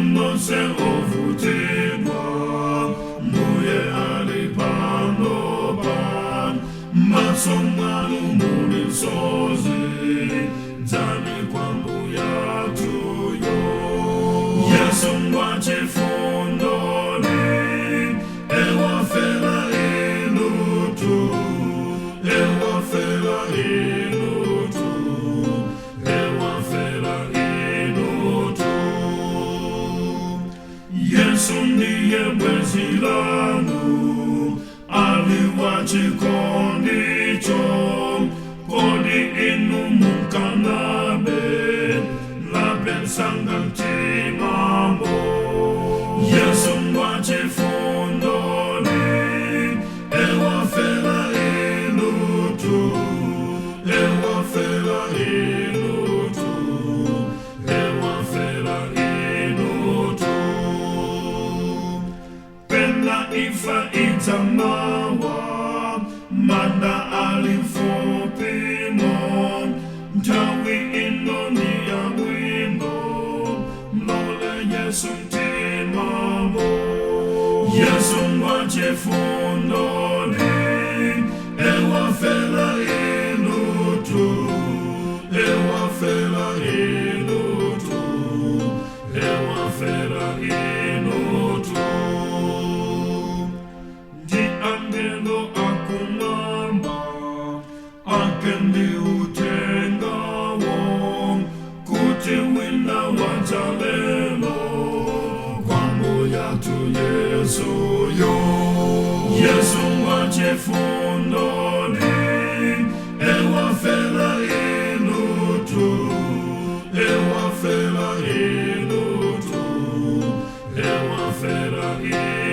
Inu nonse ovutidwa, Mbuye ali panopa. M'maso mwanu muli misozi, dzani kwa Mbuyathuyo. Yesu ngwachifundoni, ewafela inutu, ewafela inutu, ewafela inutu. Yesu ndiye bwenzi lanu, ali wachikondicho. Kodi inu mukanabe? Mlape msanga mtimamo. Yesu ngwachifundoni, ewafela inutu, ewafela inutu, ewafela inutu. Pena imfa idza mawa, manda ali mfupimo. Nthawi ino ndi yabwino, mlole Yesu mtimamo. Yesu ngwachifundoni, ewafela inutu, ewafela inutu, ewafela inutu. Ndi angelo akumwamba, ake ndi uthengawo, kuti wina wadza lelo kwa Mbuyathu Yesuyo. Yesu ngwachifundoni, ewafela inutu, ewafela inutu, ewafela inutu.